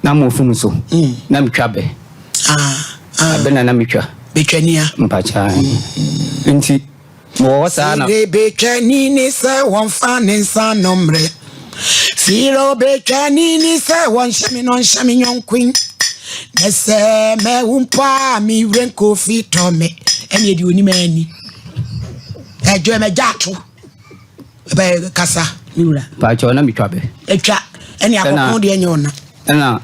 Na mo fom so. Na metwa bɛ. Ah, ah. Abɛ na na metwa. Betwania. Mpakyɛ. Nti mewɔ hɔ saa na. Sire betwani ne sɛ wɔmfa ne nsa no mmerɛ. Sire betwani ne sɛ wɔnhyɛ me no nhyɛ me nyɔnkoe. Na sɛ mɛwu mpo a me werɛ nkofi tɔ me. Ɛne ɛde onim ani. Ɛdwo ɛmɛgya ato. Ɛbɛyɛ kasa me wura. Mpakyɛ na metwa bɛ. Atwa ɛne akɔko deɛ nyɛ ɔna. Ɛna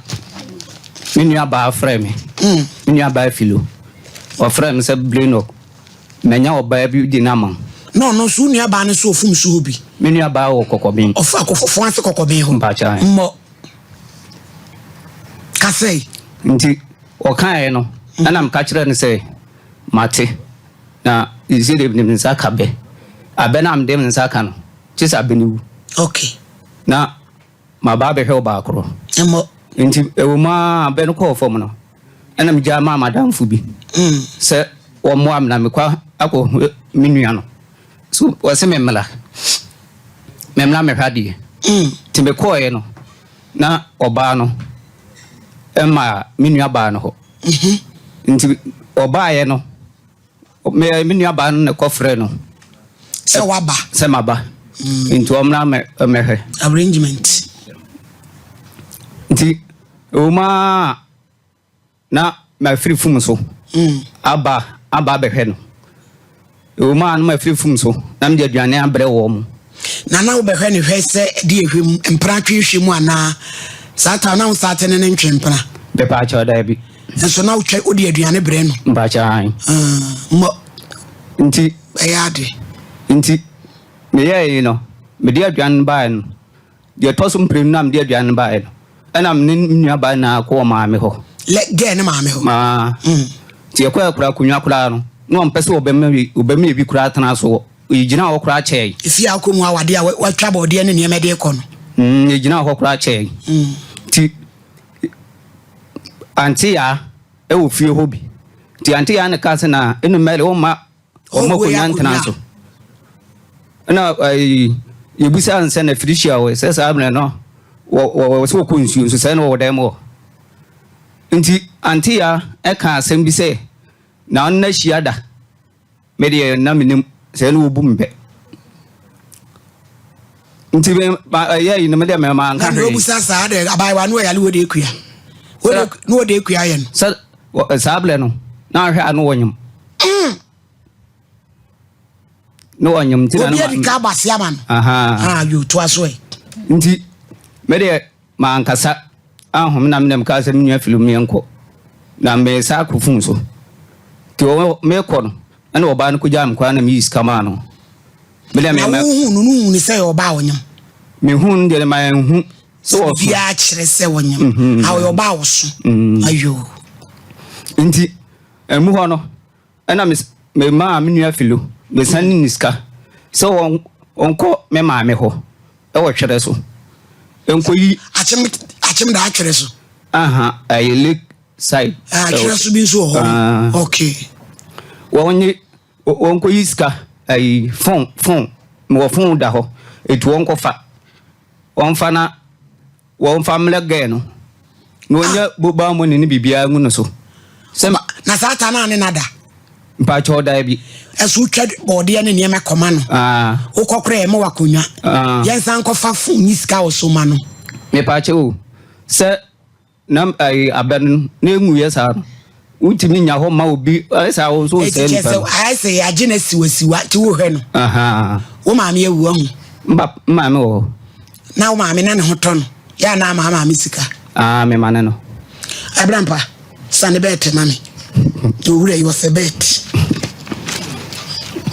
me nua baa frɛ me. Me nua baa Filo. Ɔfrɛ me sɛ Blenok. Manya ɔbaa bi di no ama wo. Na ɔno nso wo nua baa no nso ɔfum so hɔ bi. Me nua baa wɔ Kɔkɔben. Ɔfa akɔfɔfo ase Kɔkɔben hɔ. Mpakyɛ. Mmɔ. Kasɛe. Nti ɔkaeɛ no ɛna meka kyerɛɛ no sɛ mate na seesei deɛ mede me nsa ka bɛ. Abɛ no a mede me nsa ka no, gye sɛ abɛ no wu. Okay. Na maba abɛhwɛ wo baakoro. Mmɔ. Nti ɛwɔ mu ara abɛ no kɔɔ fam no, ɛna megyaa maa m'adamfo bi sɛ wɔmmoa me na mekɔ akɔhu me nua no. So wɔse me mmra, me mmra mehwɛ adeɛ. Nti mekɔɔeɛ no, na ɔbaa no maa me nua baa no hɔ. Nti ɔbaeɛ no, Me me nuabaa no na ɛkɔfrɛ no. Sɛ waba. Sɛ maba. Nti ɔmmra mɛhwɛ. Arrangement. Nti ɛwɔ mu ara na mafiri fum so aba aba abɛhwɛ no. Ɛwɔ mu ara na mafiri fum so na mede aduane abrɛ wɔn. Na na wobɛhwɛ ne hwɛ sɛ de ehwɛ mu mpena twe hwɛ mu anaa saa ta na wo saa te ne ne ntwe mpena. Mepaakyɛw daabi. Nso na wotwa wode aduane brɛ no. Mpaakyɛw ae. Mmɔ. Nti. Ɛyɛ ade. Nti meyɛɛ yi no mede aduane no baeɛ no deɛ ɛtɔ so mprenu no a mede aduane no baeɛ no ɛna me ne me nua baa nyinaa kɔɔ maame hɔ. Lɛ gɛɛ ne maame hɔ. Maa. Nti yɛkɔɛ koraa akonnwa koraa no na ɔmpɛ sɛ ɔbɛma bi ɔbɛma ebi koraa tena so Yɛgyinaa hɔ koraa kyɛe. Efie a wokɔ mu awadeɛ a watwa bɔɔdeɛ ne nneɛma de rekɔ no. Mm, yɛgyinaa hɔ koraa kyɛe. Nti Ante Yaa wɔ fie hɔ bi. Nti Ante Yaa na kaa sɛ na ɛnu Mary wɔmma wɔn akonnwa ntena so. Ɛna ɛyi yɛbisaa no sɛ na Felicia wɔ sɛ saa mmerɛ no wɔ wɔ sɛ wɔkɔ nsuo nso sɛ na wɔwɔ dan mu hɔ. Nti Ante Yaa ɛka asɛm bi sɛ na ɔno ahyia da. Me deɛ na menim sɛ ɛna wɔbu me bɛ. Nti me ma ɛyɛ yi no me deɛ me ma nka hwee. Na obusa saa de abaayewa no ɔyale wɔ de ekua. Wɔ de no wɔ de ekua yɛ no. Sɛ saa blɛ no na ahwɛ ano wɔ nyom. Mm. Ne wɔ nyom nti na no. Obi adi ka abase ama no. Aha. Ah yo to aso ɛ. Nti me deɛ Mankasa anhome na menam kaa sɛ me nua Philo meɛnkɔ na mesan akɔ fon so. Nti mekɔ no ɛna ɔbaa no kɔgyaa me kwan na meyi sika maa no. Na wohu no no hu no sɛ yɛ ɔbaa ɔnyam? Mehu no deɛ manhu sɛ ɔso. Biara kyerɛ sɛ ɔnyam. Mhm. A ɔyɛ ɔbaa ɔso. Mhm. Ayo. Nti ɛmu hɔ no Ɛnna memaa me nua Philo mesanee no sika sɛ ɔnkɔ me maame hɔ wɔ Twɛrɛ so nkɔyi. Akyem akyem da atwere so. Aha, ɛyɛ lake side. Atwere so bi nso wɔ hɔ. Okay. Wɔnye wɔnkɔyi sika ɛyi fon fon mewɔ fon da hɔ etu wɔnkɔfa wɔnfa na. Wɔmfa mmrɛ gɛɛ no, na ɔnya mobile money ne biribiara ngu no so. Sɛ na saa ta no a ne na da? Mpakyɛw daabi. Ɛso wotwa bɔɔdeɛ ne nneɛma kɔma no. Ah. Wokɔ koraa ɛma wakonnwa. Ah. Yɛnsan nkɔfa fon ne sika wɔ so ma no. Mepakyɛw o, sɛ na ayi abɛ no na enwuiɛ saa no, wontumi nya hɔ ma obi ayɛ sɛ wo nso wonsɛe nipa no. Eti kyerɛ sɛ ayɛ sɛ yɛagye no asiwasiwa nti wohwɛ no. Ahaa. Wo maame awu ahu. Mba maame wɔ hɔ. Na wo maame na ne ho tɔ no yɛ anaa maa maame sika. Ah me ma ne no. Abrampa sane bɛɛte ma me. Owura yi ɔsɛ bɛɛte.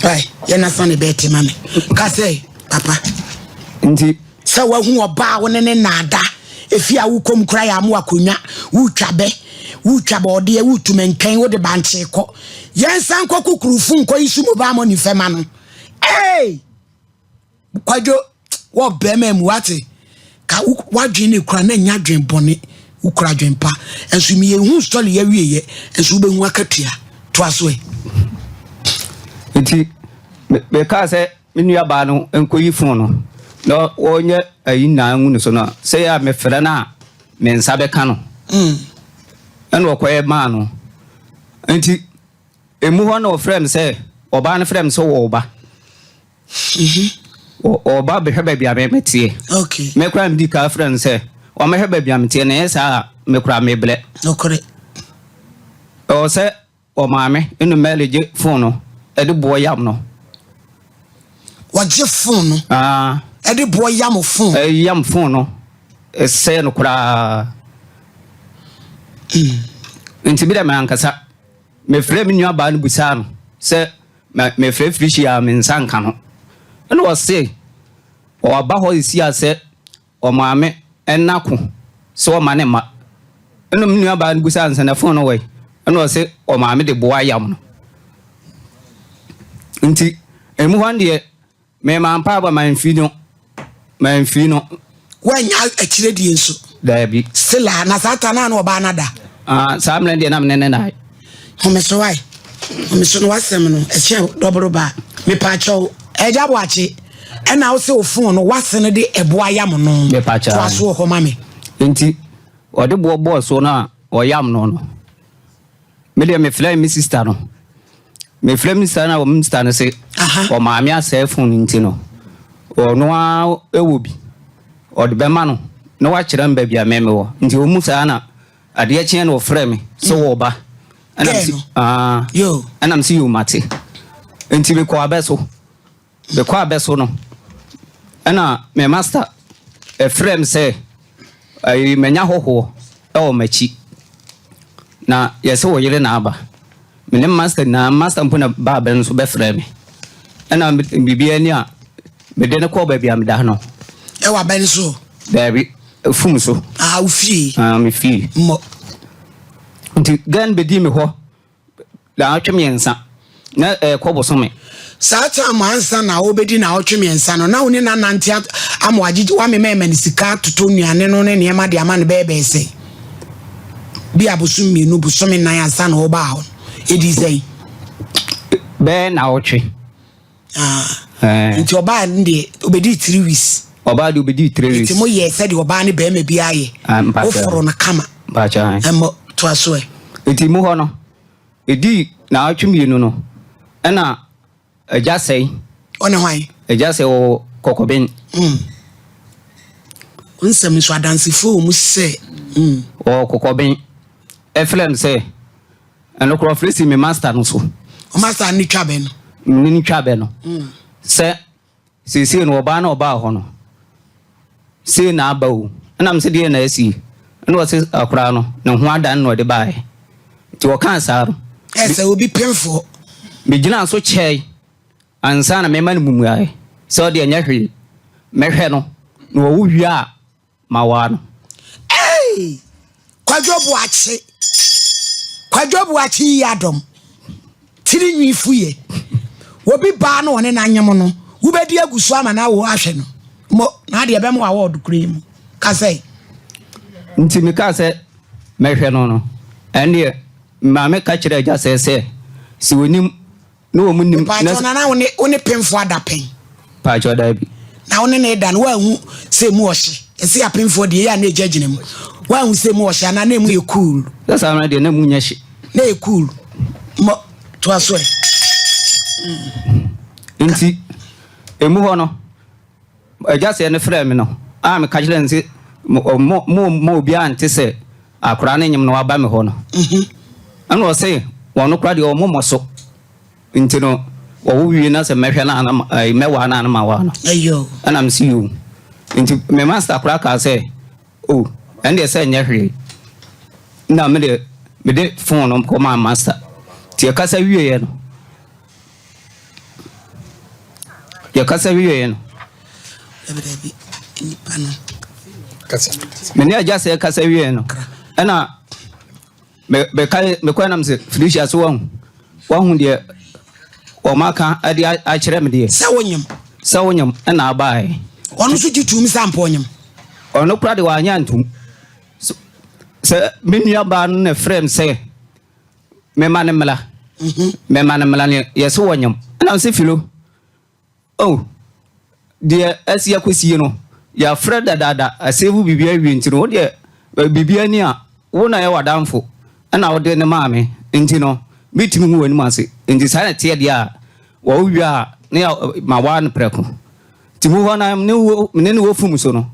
Ai yɛ na sane bɛɛte ma me. Ka sɛ papa. Nti. Sɛ wahu ɔbaa wo ne ne naada. Efi a wokɔ mu koraa yɛ amoa akonnwa, wotwa bɛ, wotwa bɔɔdeɛ, wotu mɛnkɛn, wode bankye kɔ. Yɛnsan nkɔ kukurufo nkɔ yi so mobile money fɛma no. Hey! Kwadwo, wɔ bɛrima mu wate. Ka wadwen ne kura na nya dwen bɔne, wokura dwen pa. Nso mi yɛhu story yɛ wie yɛ, nso wobɛhu akatua. Toa so ɛ. Nti, mekaa sɛ Me nuabaa no nkɔyi fon no na ɔnyɛ ayi nyinaa ngu ne so no, sɛ yɛ a mefrɛ no a, me nsa bɛka no. Ɛna ɔkɔyɛ maa no. Nti emu hɔ na ɔfrɛ me sɛ ɔbaa no frɛ me sɛ wɔreba. Ɔreba bɛhwɛ baabi a me meteɛ. Okay. Me koraa medi kan frɛ no sɛ ɔmmɛhwɛ baabi a meteɛ na ɛyɛ saa a me koraa mebrɛ. Nokorɛ. Ɛwɔ sɛ ɔmaame ne Mary gye fon no de boɔ yam no. Wɔgye fon no. Ah. Ɛde boɔ yam fon. Yam fon no. Ɛsɛe no koraa. Nti bi dɛ me ankasa mefrɛ me nuabaa no busaa no sɛ mefrɛ Felicia a me nsa nka no. Ɛna ɔse ɔaba hɔ esi a sɛ Ɔmaame nna ko sɛ ɔma ne mma. Ɛna me nuabaa no bisaa no sɛ, na fon no wɔ he? Ɛna ɔse ɔmaame de boa yam no. Nti emu hɔ no deɛ, me mampa aba mamfi no, mamfi no. Woannya akyire die nso? Daabi. Still a, na saa ta no a na ɔbaa no ada? Ah, saa mmerɛ deɛ na me ne ne nnae. Home so wae. Home so no w'asɛm no ɛkyɛn dɔboro ba. Mepaakyɛw, Agya Boakye, ɛna wo se wo phone no w'ase no de ɛbo ayam no. Mepaakyɛw. Toa so wɔ hɔ ma me. Nti ɔde boɔ bɔɔ so no a ɔyam no no, me deɛ mefrɛ me sister no. Mefrɛ me sister no a me sister no se ɔmaame asɛe phone nti no, ɔno ara wɔ bi. Ɔde bɛma no na wakyerɛ me baabi a me mewɔ. Nti ɔmu saa na Adeɛ kyeɛ na ɔfrɛ me sɛ wɔɔba. Ɛna mese aa ɛna mese yoo mate. Nti mekɔ abɛ so. Mekɔ abɛ so no ɛna me master ɛfrɛ me sɛ ɛyi manya hɔhoɔ ɛwɔ m'akyi. Na yɛsɛ wo yere na aba. Me ne master nyinaa master mpo na baa abɛ no so bɛfrɛ me. Ɛna biribiara ni a mede no kɔɔ baabi a meda no. Ɛwɔ abɛ no so? Daabi. Fum so. Ah, wo fie? Ah, me fie. Mmɔ. Nti girl no bɛdii me hɔ naawɔtwe mmiɛnsa na ɛrekɔ bosome. Saa time ansa na wobɛdi naawɔtwe mmiɛnsa no, na wo ne no anante ama wagyegye wamema ɛma no sika atotɔ nnuane no ne nneɛma de ama no bɛyɛ bɛyɛ sɛn? Bi a bosom mmienu, bosome nnan ansa na wobaa hɔ no, ɛdii sɛn? Bɛyɛ naawɔtwe. Ah, nti ɔbaa no deɛ ɔbɛdii three weeks. Ɔbaa deɛ ɔbɛdii three weeks. Nti mo yɛ sɛdeɛ ɔbaa ne bɛrima bi ayɛ. Ah, Woforo no kama. Mpakyɛ. Ɛmmɔ toa so ɛ. Nti mu hɔ no, ɛdii naawɔtwe mmienu no, ɛna agya sɛe. Ɔne hwan? Agya sɛe wɔ Kɔkɔben. Mm. Nsɛm nso adansefoɔ wɔ mu sɛ. Mm. Wɔ Kɔkɔben. Ɛfrɛ no sɛ. Ɛno koraa ɔfrɛ si me master no so. Wo master no ne twa bɛ no? Ne ne twa bɛ no. Mm. Sɛ seesei no ɔbaa na ɔbaa hɔ no, sei na aba o. Ɛna me sɛ deɛ na asi. Ɛna ɔse akwaraa no, ne ho adan na ɔde baeɛ. Nti ɔkaa saa no. Ɛsɛ obi pemfoɔ. Megyinaa so kyɛe ansa na mema no mmuaeɛ sɛ ɔde ɛnyɛ hwee. Mɛhwɛ no na ɔwo wie a Mawaa no. Ei! Kwadwo Boakye, Kwadwo Boakye yi adɔm, tiri nwi fuye. Obi baa na ɔne n'anyem no, wobɛdi agu so ama no awo ahwɛ no. Mo, na adeɛ bɛma wawɔ ɔdokoro yi mu. Ka sɛ. Nti mekaa sɛ mɛhwɛ no no, ɛndeɛ maame ka kyerɛɛ agya sɛ sɛ, sɛ ɔnim Ne wɔn nim. Mepaakyɛw na na wo ne wo ne pemfo ada pɛn? Paakyɛw daabi. Na wo ne ne da no woanhu sɛ emu ɔhye? Ɛsɛ apemfoɔ deɛ ɛyɛ a na egya gyina mu. Woanhu sɛ emu ɔhye anaa na emu yɛ cool? Sɛ saa no deɛ na emu nyɛ hye. Na ɛyɛ cool. Mmɔ toa so ɛ. Nti emu hɔ no agya sɛɛ no frɛɛ me no a meka kyerɛ no sɛ mo mo mo obiara nte sɛ akwadaa no nyem na waba me hɔ no. Ɛna ɔse wɔn koraa deɛ wɔn mmɔ so nti no wɔwo wie na sɛ mɛhwɛ no ana mɛwaa no ana mawaa no. Ɛna mese yoo. Nti me master koraa kaa sɛ o ɛndeɛ sɛ nyɛ hwee. Na me deɛ mede phone no kɔmaa master. Nti yɛkasa wieɛ no Yɛkasa wieɛ no. Me ne agya sɛ kasa wieɛ no ɛna meka mekɔɛ nam sɛ Felicia so wahu wahu deɛ wɔn aka de akyerɛ me deɛ. Sɛ wonyam. Sɛ wonyam ɛna abaeɛ. Ɔno nso gye tuum sɛ ampa ɔnyam. Ɔno kora de wanyɛ antum. Sɛ me nua baa no na ɛfrɛ m sɛ Mema no mmla. Mema no mmla ne yɛse wɔnyam. Ɛna ɔse Filo, oh, deɛ asi akɔsie no, yɛafrɛ dadaada, asave biribi awie nti no, wo deɛ biribi ani a, wo na ɛyɛ w'adamfo ɛna wode no maa me nti no metumi hu w'anim ase nti saa na ɛteɛ deɛ a wɔwo wie a ne yɛ mawaa no prɛko. Nti mu hɔ no mene ne wɔ fum so no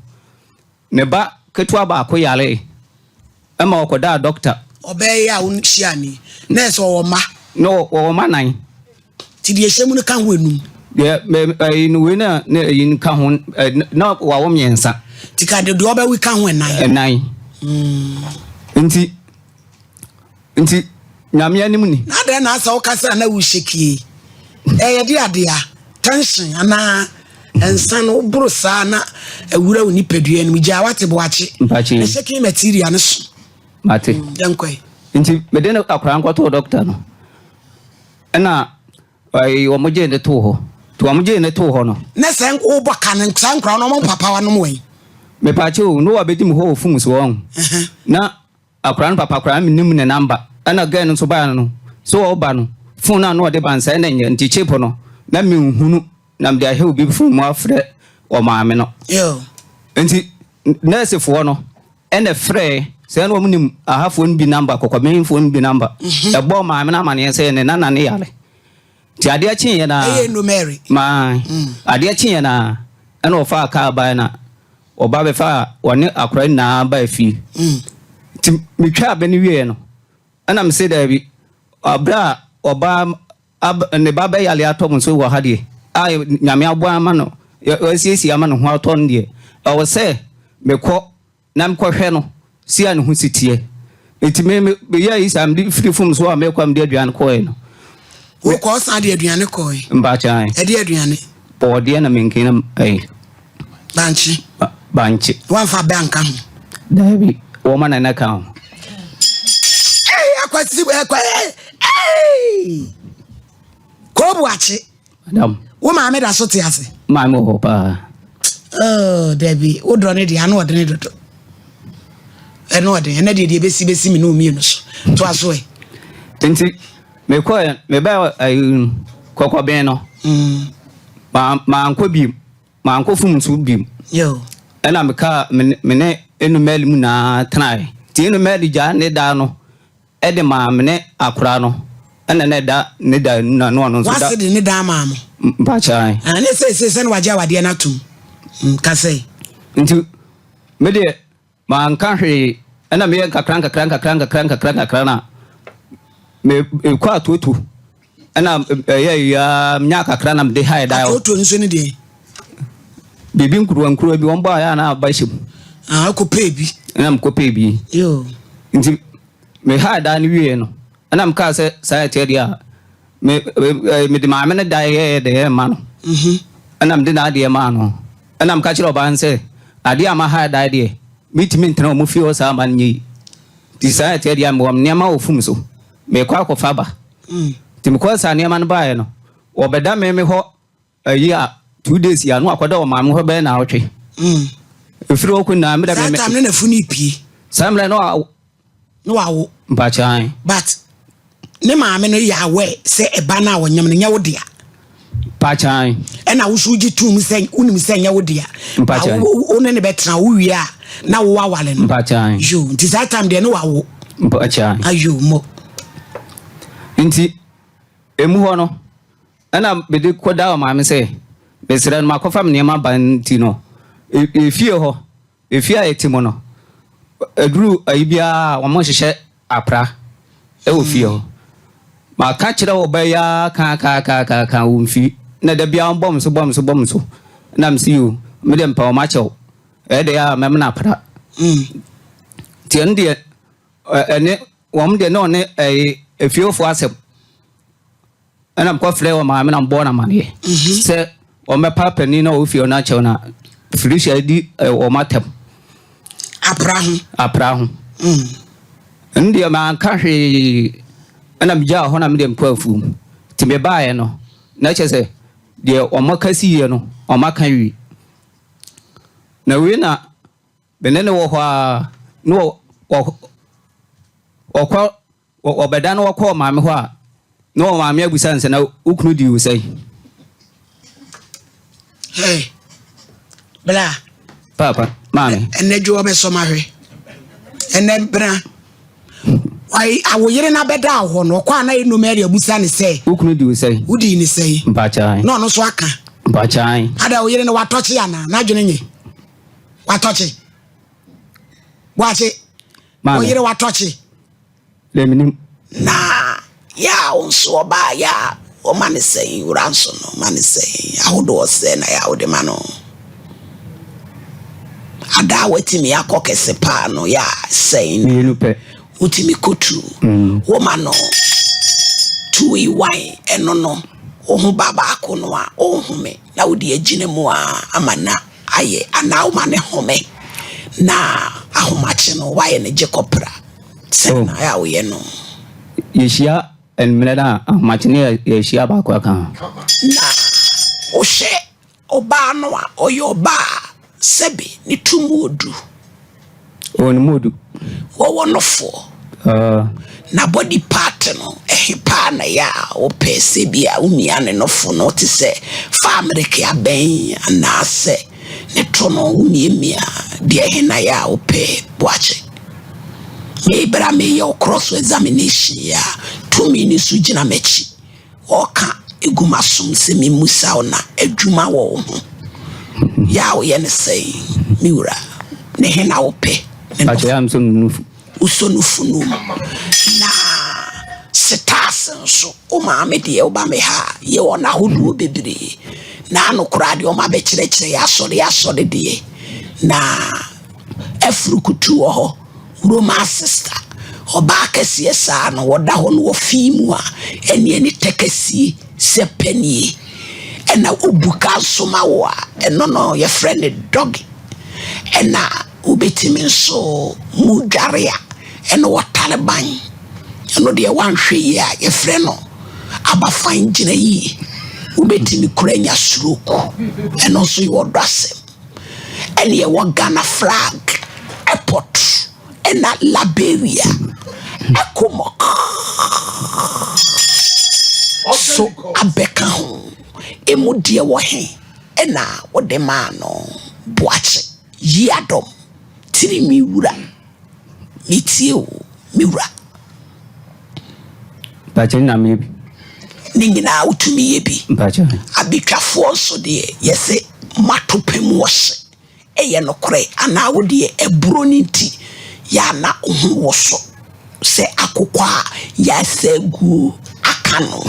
Ne ba ketewa baako yaree ma ɔkɔdaa dɔkta. Ɔbaa yi a wohyiaa no yi, na ɛsɛ ɔwɔ mma. Na ɔwɔ mma nan. Nti deɛ ɛhyɛ mu no ka ho enum. Deɛ mɛ ɛyi no wei na na ɛyi no ka ho ɛ na wawo mmiɛnsa. Nti ka deɛ ɔbɛwe ka ho ɛnan. Ɛnan. Mm. Nti Nti Nyame anim ni. Na adɛn na asɛ wokasa a na wo shake yi? Ɛyɛ de adea, tension anaa nsa no woboro saa na awura wo nipadua no mu. Gyaa wate boakye. Mpakye. Na shaking material no so. Mate. Yɛnkɔ yi. Nti mede no akwaraa nkɔtoo dɔkta no. Ɛna ɛyi wɔn gyee ne too hɔ. Nti wɔn gyee ne too hɔ no. Na sɛ wobɔ ka no saa nkwaraa no wɔn papa wanom wɛn? Mepakye o, no wabɛdi me hɔ wɔ fum so wɔn. Na Akwadaa no papa koraa mennim ne number ɛna girl no nso baa no sɛ ɔba no phone no a na ɔde ba no sɛɛ na ɛnyɛ nti chip no na menhunu na mede ahwɛ obi phone mu afrɛ ɔmaame no nti nursefoɔ no ɛna frɛ sɛ na wɔn nim ahafoɔ no bi number kɔkɔbenfoɔ no bi number mhm. ɛbɔ maame no amaneɛ sɛ ne nana ne yare nti adeɛ kyeeɛ na maa mm. adeɛ kyeeɛ na ɛna ɔfaa kaa bae na Ɔba bɛfaa ɔne akora nyinaa baa fie. Nti metwaa bɛ no wieɛ no, ɛna mese daabi, berɛ a ɔbaa ab ne ba bɛyale atɔ mo so wɔ ha deɛ, a Nyame aboa ama no, wasiesie ama ne ho atɔ no deɛ, ɛwɔ sɛ mekɔ na mekɔhwɛ no si a ne ho si teɛ. Nti me me meyɛɛ yi saa, mede firi fom so a mekɔ a mede aduane kɔɔɛ no. Wokɔ ɔsan de aduane kɔɔɛ? Mpakyɛ. Ɛde aduane? Bɔɔdeɛ na menke na ɛyi. Bankye. Bankye. Wamfa abɛ anka ho? Daabi, wɔma na na ka ho. Ɛy akwasi ɛkwa ɛy. Koobu akye. Madam. Wo maame da so te ase? Maame wɔ hɔ paa. Oh, dabi, wo dɔ ne deɛ ano ɔdene dodo. Ɛno ɔden, ɛnɛ deɛ deɛ bɛsi bɛsi me ne mmienu so. To aso ɛ. Nti, mekɔɛ, mebɛɛ ayi kɔkɔbɛn no. Mm. Ma mankɔ bi, mankɔ fum nso bi. Yo. Ɛna mekaa me ne enumɛli mu naa tenae. Nti enumɛli gya ne daa no. De maa me ne akora no ɛna na ɛda ne da nu na na ɔno nso da. W'ase de ne dan maa mo. Mpakyɛ. Ah, ne seesei sɛ na wagye awadeɛ no atom. Mm, ka sɛ. Nti me deɛ manka hwee ɛna meyɛ nkakra nkakra nkakra nkakra nkakra nkakra na me kɔ atuotuo Ɛna ɛyɛ yia nya kakra na mede hae da. Atoto nso ne deɛ. Biribi nkuruwa nkuruwa bi wɔn bɔ ayɛ na aba hyɛ mu. Ah, akɔ pɛɛ bi. Ɛna mekɔ pɛɛ bi. Yoo. Nti me hae da no wie no ɛna mekaa sɛ saa ɛteɛ deɛ a me mede maame no da yɛyɛ deɛ ɛma no. Mhm. Ɛna mede n'adeɛ maa no. Ɛna meka kyerɛ ɔbaa no sɛ adeɛ a mahae da deɛ metumi ntena wɔn fie hɔ saa ma no nyɛ yi. Nti saa ɛteɛ deɛ a mewɔ nneɛma wɔ fum so mekɔ akɔfa ba. Nti mekɔɔ saa nneɛma no baeɛ no, wɔbɛda me me hɔ ayi a 2 days yi a na wakɔda wɔ maame hɔ bɛyɛ naawɔtwe. Ɛfiri hɔ kɔ nyinaa meda me. Saa time no na funu pie. Saa mmerɛ no wa. Na wawo. Mpakyɛn. But ne maame no yɛ aware sɛ ɛba no a ɔnyam no nyɛ wo dea. Mpakyɛn. Ɛna wo so wogye tom sɛ wonim sɛ nyɛ wo dea. Mpakyɛn. Wo ne ne bɛtena wo wie a na wo awale no. Mpakyɛn. Yo nti saa time deɛ ne wawo. Mpakyɛn. Ayo mo. Nti emu hɔ no ɛna mede kɔda ɔmaame sɛ mesrɛ no makɔfa me nneɛma ba nti no efie hɔ efie a yɛte mu no aduru ayi biara a wɔn hyehyɛ apra ɛwɔ fie hɔ maka kyerɛ ɔbaa yi ara ka ka ka ka ka wɔn fi na da biara wɔn bɔ me so bɔ me so bɔ me so na mesi o me deɛ mpa wɔn akyɛw ɛyɛ deɛ a mɛmena apra nti ɛno deɛ ɛne wɔn deɛ na ɔne ɛyɛ efiefoɔ asɛm ɛna mekɔfrɛ wɔ maame na mbɔɔ no amaneɛ mhm. sɛ wɔmɛpa panin na ɔwɔ fie ɔno akyɛw na Felicia di wɔn atam apra ho apra ho mm. ɛno deɛ manka hwee ɛna megyaa hɔ na medeɛ mekɔ afuom nti mebaeɛ no na kyerɛ sɛ deɛ wɔn aka siiɛ no wɔn aka wie na wei na Me ne no wɔ hɔ ara na ɔkɔ ɔbɛda na ɔkɔ ɔmaame hɔ a na ɔmaame abisa no sɛ na wo kunu di wo sɛn. Hey, bla. Papa, maame. Ɛnɛ dwo ɔbɛsɔ ma hwɛ. Ɛnɛ bra. Ayi, a wo yere no abɛda wo hɔ no, ɔkɔ a na ɛnum ɛde abusa ne sɛ. Wo kunu di wo sɛn? Wodii ne sɛn? Mpakyɛw. Na ɔno nso aka. Mpakyɛw. Ada wo yere no watɔkye anaa? N'adwene nye. Watɔkye. Boakye. Wo yere watɔkye. Dɛ menim. Na yɛ a wo nso ɔbaa yɛ a wɔma no sɛn wura nso no ma no sɛn ahodoɔ sɛn na yɛ a wode ma no ada a watumi akɔ kɛse paa no yɛ a sɛn mmienu pɛ wotumi kɔtu mm. woma no tui wan ɛno no wo ho ba baako no a ɔnhome na wode agyina mu a ama na ayɛ anaa woma ne home na ahomakye no woayɛ no gye kɔpra Sɛn Oh. na ayɛ a woyɛ no? Yɛhyia anwummerɛ no a, ahomakye ne yɛhyia baako aka ho. Na wohwɛ ɔbaa no a, ɔyɛ ɔbaa a sɛbe ne to mu odu. Ɔwɔ ne mu odu. Wɔwɔ nofoɔ. Uh. Na body part no, ɛhe paa na ɛyɛ a wopɛ sɛ bi a womia ne nofo no te sɛ fa mmereke abɛn anaasɛ ne to no womiamia deɛ ɛhe na ɛyɛ a wopɛ boakye? Me bere a meyɛ wo cross examination yi a, tumi no nso gyina m'akyi. Wɔka egu m'asom sɛ mimmusa wo na adwuma wɔ wo ho. Yɛ a woyɛ no sɛn, me wura? Ne he na wopɛ? Ne Pakyɛ yɛ a mesɔ no nufu. Wosɔ nufu no mu. Na setaase nso, wo maame deɛ woba me ha a, yɛwɔ no ahodoɔ bebree. Na ano koraa deɛ ɔma bɛkyerɛkyerɛ yɛ asɔre asɔre deɛ. Na Afurukutu wɔ hɔ, Roma sista, ɔbaa kɛseɛ saa no, wɔda hɔ no wɔ fii mu a, ɛneɛ ne tɛ kɛsie sɛ pɛ nie. Ɛna wobu ka nso ma wo a, ɛno no yɛfrɛ no dɔge. Ɛna wobɛtumi nso mu dware a, ɛna wɔtare ban. Ɛno deɛ woanhwɛ yie a, yɛfrɛ no abafan gyina yie. Wobɛtumi kora anya stroke. Ɛno nso yɛ ɔdɔ asɛm. Ɛne ɛwɔ Ghana flag, airport, ɛna Liberia, ECOMOG so abɛka ho. Emu deɛ wɔ he ɛna wode maa no Boakye Yiadom tirinwi wura? Metie o, me wura. Mpakyɛ nyinaa meyɛ bi. Ne nyinaa wotumi yɛ bi. Mpakyɛ. Abitwafoɔ nso deɛ yɛse moato pɛ mu ɔhye. Ɛyɛ nokorɛ anaa wo deɛ aburo no nti yɛ a na wo ho woso sɛ akokɔ a yɛasa aguo aka no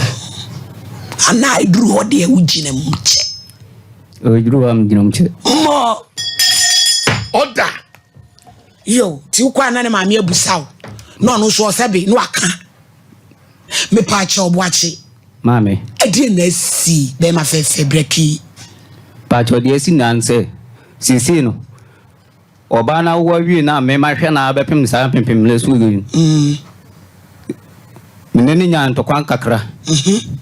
anaa ɛduru hɔ deɛ wogyina mu kyɛ? Ɛduru hɔ a megyina mu kyɛ. Mmɔ. Ɔda. Yo, ti wokɔ a na ne maame abusa wo na ɔno nso ɔsɛ be na waka. Mepa akyɛ ɔboakye. Maame. Ɛdeɛ na asi bɛrima fɛfɛ brɛki. Pakyɛ deɛ asi nyinaa ne sɛ seesei no ɔbaa no awo awie no a mema hwɛ no ara bɛpem saa mpempem mmerɛ so yi. Mm. Me ne no nyaa ntɔkwa kakra. Mm-hmm.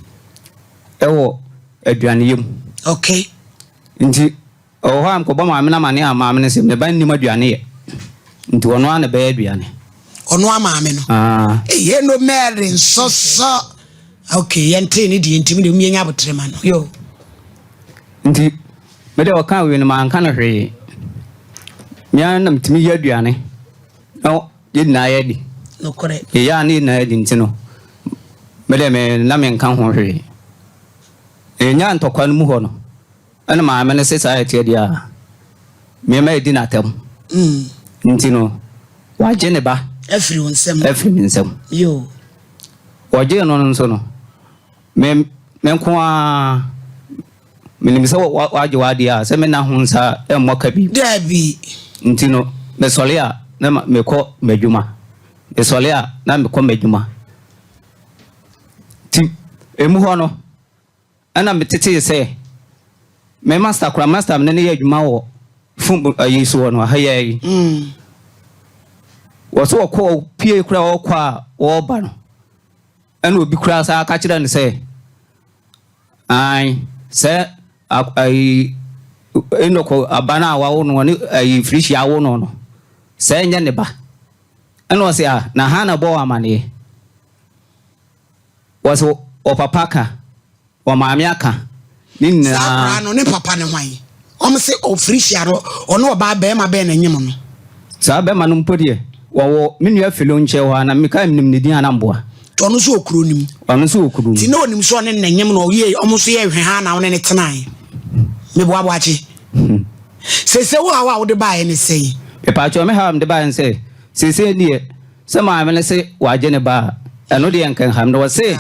Ɛwɔ aduaneyɛ mu. Okay. Nti Ɛwɔ hɔ a mekɔbɔ maame no amanneɛ a maame no se me ba nnim aduane yɛ nti ɔno ara na ɛbɛyɛ aduane. Ɔno ara maame no? Ah. Eye no Mary nsosɔ. Okay, yɛntee ne deɛ nti me deɛ yɛnya abotere ma no. Yo. Nti me deɛ ɔka wei no manka no hwee. Me ara na metumi yɛ aduane na yɛn nyinaa yɛadi. Nokorɛ. Yɛyɛ a na yɛn nyinaa yɛadi nti no me deɛ me na menka ho hwee. Yɛnyaa ntɔkwa no mu hɔ no. Ɛna maame no se saa ɛteɛ deɛ a, me ma ɛdi n'atɛm. Nti no, wagye ne ba. Afiri wo nsam. Afiri me nsam. Yoo. Wɔgyee no no nso no, me me nko ara menim sɛ wagye w'adeɛ a, sɛ menna ho nsa mmɔ ka bi. Daabi. Nti no, mesɔre a na mekɔ m'adwuma. Mesɔre a na mekɔ m'adwuma. Nti emu hɔ no, Ɛna me tetee sɛ me master koraa master me ne no yɛ adwuma wɔ fom ayi so hɔ no aha yɛ yi wɔ so wɔkɔ pie koraa wɔkɔ a wɔreba no ɛna obi koraa saa ka kyerɛ no sɛ an sɛ ayi enɔkɔ aba no a wawo no ne ayi firihyia awo no no sɛ ɛnyɛ ne ba ɛna ɔsɛ a na ha na bɔ wɔ amaneɛ Wɔse wɔ papa ka, wɔ maame aka, ne nyinaa. Saa akwadaa no ne papa ne hwan? Wɔn se ɔfiri hyia no, ɔne ɔbaa bɛrima bɛn na enyim no? Saa bɛrima no mpo deɛ. Wɔwɔ me nua Philo nkyɛn hɔ a na meka menim ne din a na mboa. Nti ɔno nso wɔ kuro no mu. Ɔno nso wɔ kuro no Nti mu. na ɔnim sɛ ɔne ne nyem na ɔyɛ ɔmo nso yɛ hwɛ ha na ɔne ne tenae. Meboa boakye. Seesei wo haw a wode baeɛ ne sɛn? Mepaakyɛw me haw a mede baeɛ ne sɛ seesei deɛ sɛ maame no se wagye ne ba a ɛno deɛ nka nha me na ɔse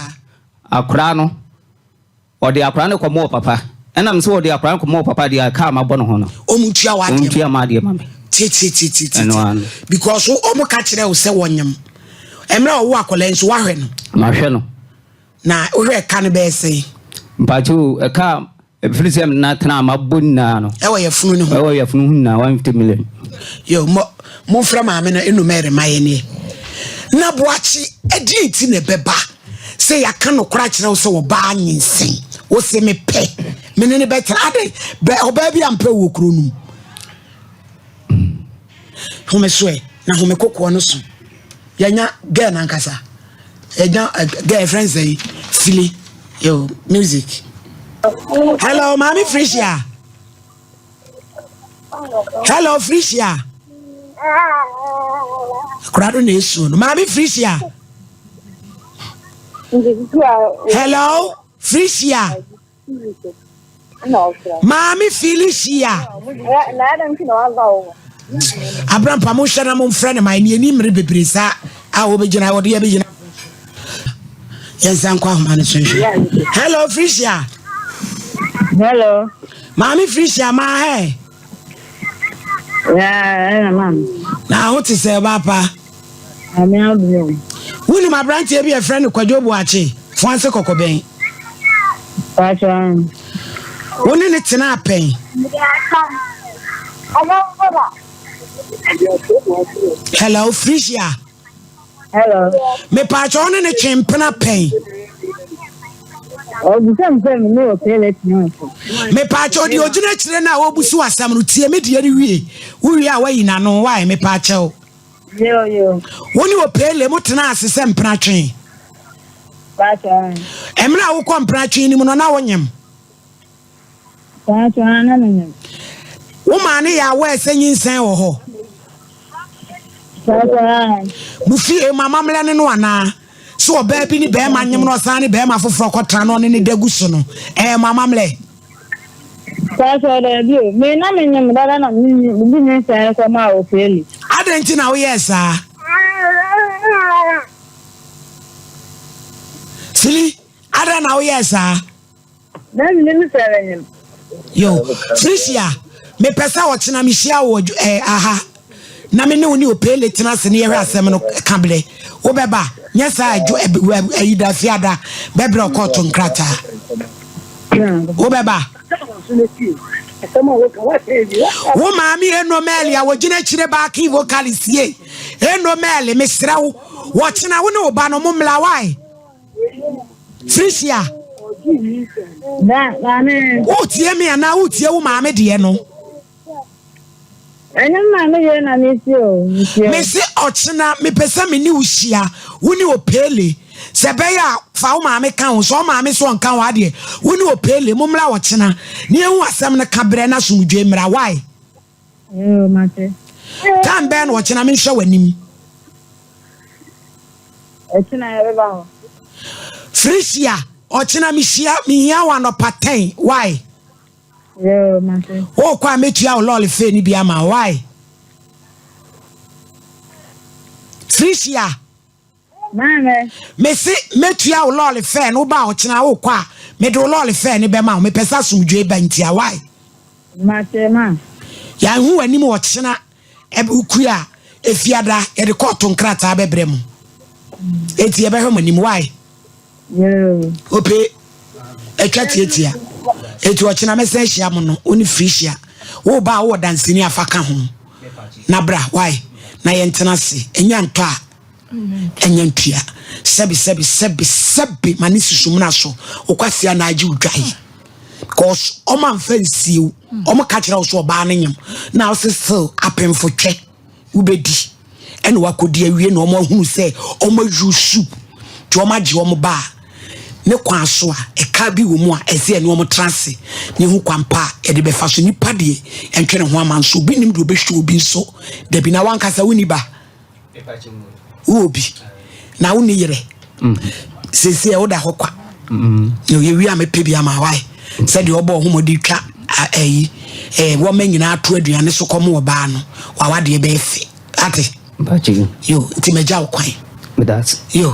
akwadaa no Ɔde akwadaa no kɔma ɔpapa. Ɛna me sɛ ɔde akwadaa no kɔma ɔpapa deɛ a kaa mabɔ ne ho no. Ɔmo ntua w'adeɛ ma. Ɔntua m'adeɛ ma me. Tietietie. Ɛno ara no. Because ɔmo ka kyerɛ wo sɛ wɔnyem. Mmerɛ a ɔwo akwadaa yi nso wahwɛ no. Mahwɛ no. Na wohwɛ ɛka no bɛyɛ sɛn? Mpakyɛ o, ɛka a ɛfiri sɛ me nana tena a mabɔ nyinaa no. Ɛwɔ yafunu no ho. Ɛwɔ yafunu ho nyinaa 150 million. Yo, mo momfrɛ maame no enu Mary ma yɛn nie. Na Boakye, ɛdeɛn nti na ɛbɛba sɛ yɛaka nokorɛ akyerɛ wo sɛ ɔbaa nyinsɛn, wo se mepɛ, me ne no bɛtena. Adɛn, bɛ ɔbaa bi ampɛ wɔ kuro no mu. Home so ɛ, na home kokoɔ no so. Yɛnya girl nankasa. Yɛnya eh, girl friend sɛ Fili. Yo, music. Hello, Maame Frisia. Hello, Frisia. Akora no na esuo no. Maame Frisia. Hello, Frisia. Maame Felicia. Abrampa mo nhwɛ na mo mfrɛ no ma ɛni ani mmere bebree saa a wɔbɛgyina wɔde yɛ bɛgyina. Yɛnsa nkɔ ahoma no so nhwɛ. Hello, Frisia. Hello. Maame Frisia maa hɛ. Na ho te sɛ ɔbaa pa. Wonim aberanteɛ bi a ɛfrɛ no Kwadwo Boakye, Fuanse Kɔkɔbɛn? Wo ne ne tenaa pɛn? Hello, Frisia. Hello. Mepaakyɛ wo ne ne twe mpena pɛn? Ɔbisa me sɛ me ne ɔpɛlɛ tena ase. Mepaakyɛ deɛ ɔgyina akyire no a ɔbu so asɛm no tie me deɛ no wie. Wowie a woayi n'ano wae mepaakyɛ wo. Yo yo. Wo ne Opele mo tenaa ase sɛ mpenatwe. Paatwa. Mmerɛ a wokɔ mpenatwe no mu no na wonyem? Paatwa na menyem. Wo maa ne yɛ aware sɛ nyinsɛn wɔ hɔ? Paatwa. Mo fie mo amammerɛ ne no anaa? Sɛ ɔbaa bi ne bɛrima nyem na ɔsan ne bɛrima foforɔ kɔtena na ɔne ne da gu so no, ɛyɛ mo amammerɛ? Paatwɔ daabi o, me na me nyem dada na me de nyinsɛn kɔ maa Ofeeli. Adɛn nti na woyɛɛ saa? Fili, adɛn na woyɛɛ saa? Na menim sɛ menyem. Yo, Felicia, mepɛ sɛ ɔkyena mehyia wo wɔ eh, aha na me ne wo ne Opele tena ase ne yɛhwɛ asɛm no ka berɛ. Wobɛba? Nyɛ saa a dwo ayi da fiada bɛbrɛ wo kɔɔto nkrataa. Wobɛba? Wo maame Eno Mɛli a wɔgyina akyire backing vocalist ye. Eno Mɛli, mesrɛ wo, wɔkyena wo ne wo ba no mo mmla wae. Felicia. Wotie me anaa wotie wo maame deɛ no? Ɛnyɛ me maame deɛ na metie o, metie o. Mese ɔkyena mepɛ sɛ me ne wo hyia, wo ne Opele. Sɛ ɛbɛyɛ a fa wo maame ka ho, sɛ wo maame so ɔnka ho adeɛ, wo ne Opele mommra ɔkyena na yɛhu asɛm no ka berɛ na asomdwoe mmra. Why? Yoo, mate. Time bɛn na ɔkyena menhwɛ w'anim? Ɔkyena yɛbɛba hɔ. Felicia, ɔkyena mehyia, mehia wo anɔpa 10. Why? Yoo, mate. Wokɔ a mɛtua wo lɔɔre fee no bi ama wo. Why? Felicia. Maame. Mese mɛtua wo lɔɔre fee no, woba a ɔkyena wokɔ a mede wo lɔɔre fee no bɛma wo. Mepɛ sɛ asomdwoe ba ntia. Why? Mate, ma. Yɛanhu w'anim ɔkyena ɛbɛkue a efiada yɛde kɔɔto nkrataa bɛbrɛ mo. Enti yɛbɛhwɛ mo anim. Why? Ope, atwa tiatia. Eti ɔkyena mɛsan ahyia mo no, wo ne Felicia. Wo ba a wowɔ danseni afa ka ho. Na bra, why? Na yɛntena ase. Ɛnya ntɔ a, ɛnya ntua. Sɛbi, sɛbi, sɛbi, sɛbi, ma ne susu mena so. Wokwasia na agye wo dwae. Because ɔma mfa nsie wo. Ɔmo ka kyerɛ wo so ɔbaa no nyem. Na wo se still apemfo twɛ. Wobɛdi ɛna wakɔdi awie na wɔn ahunu sɛ wɔn ayusu nti wɔn agye wɔn ba a ne kwan so a ɛka bi wɔ mu a ɛsɛ ɛne wɔn tra ase ne ho kwan pa a yɛde bɛfa so. Nipa deɛ ɛntwe ne ho ama nso obi nim deɛ ɔbɛhwɛ obi nso dabi na wankasa wonni ba. Wowɔ bi na wonni yerɛ? Seesei woda hɔ kwa. Na yɛwie a mɛpɛ bi ama wae. Sɛdeɛ ɔbɔ ɔhomɔde twa ayi wɔma nyinaa to aduane so kɔm ɔbaa no, wawadeɛ bɛyɛ fɛ. Ate? Yo, nti magya wo kwan. Yo.